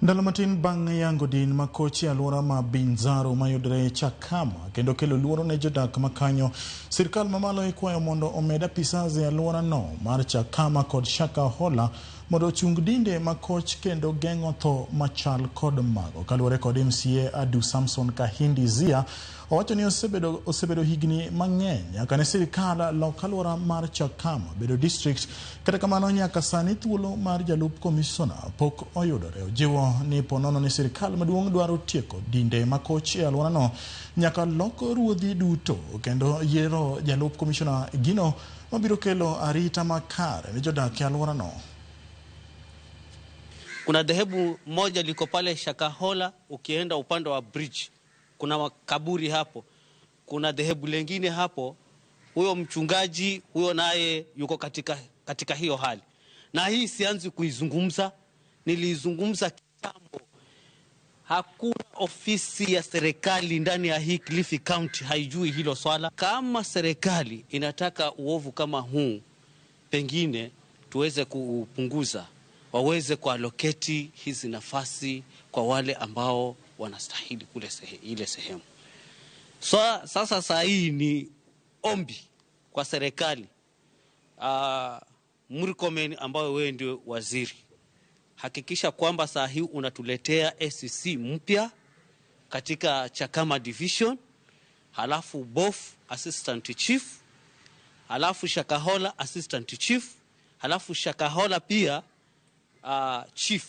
Ndalo matin bang' yango din makoch e alwora ma Binzaro mayudore Chakama kendo kelo luoro ne jodak makanyo, sirkal mamalo ikwayo mondo omed apisas e alworano mar Chakama kod Shakahola mondo ochung dinde makoch kendo geng'o tho machal kod mago. Kaluwore kod MCA Adu Samson Kahindi Zia, owacho ni osebedo higni mang'eny nyaka ne sirkal lok alwora mar Chakama bedo district. Kata kamano nyaka sani thuolo mar jalup komisona pok oyudore. Ojiwo ni ponono ni sirkal maduong' dwaro tieko dinde makoch e alworano nyaka lok ruodhi duto kendo yiero jalup komishona gino mabiro kelo arita makare ne jodak e alworano. Kuna dhehebu moja liko pale Shakahola, ukienda upande wa bridge kuna makaburi hapo. Kuna dhehebu lengine hapo, huyo mchungaji huyo naye yuko katika hiyo hali, na hii sianzi kuizungumza, niliizungumza kitambo. Hakuna ofisi ya serikali ndani ya hii Kilifi County haijui hilo swala. Kama serikali inataka uovu kama huu pengine tuweze kuupunguza, waweze kuallocate hizi nafasi kwa wale ambao wanastahili kule ile sehemu. So, sasa saa hii ni ombi kwa serikali, Murkomen ambayo wewe ndio waziri, hakikisha kwamba saa hii unatuletea ACC mpya katika Chakama division, halafu Bof assistant chief, halafu Shakahola assistant chief, halafu Shakahola pia chief.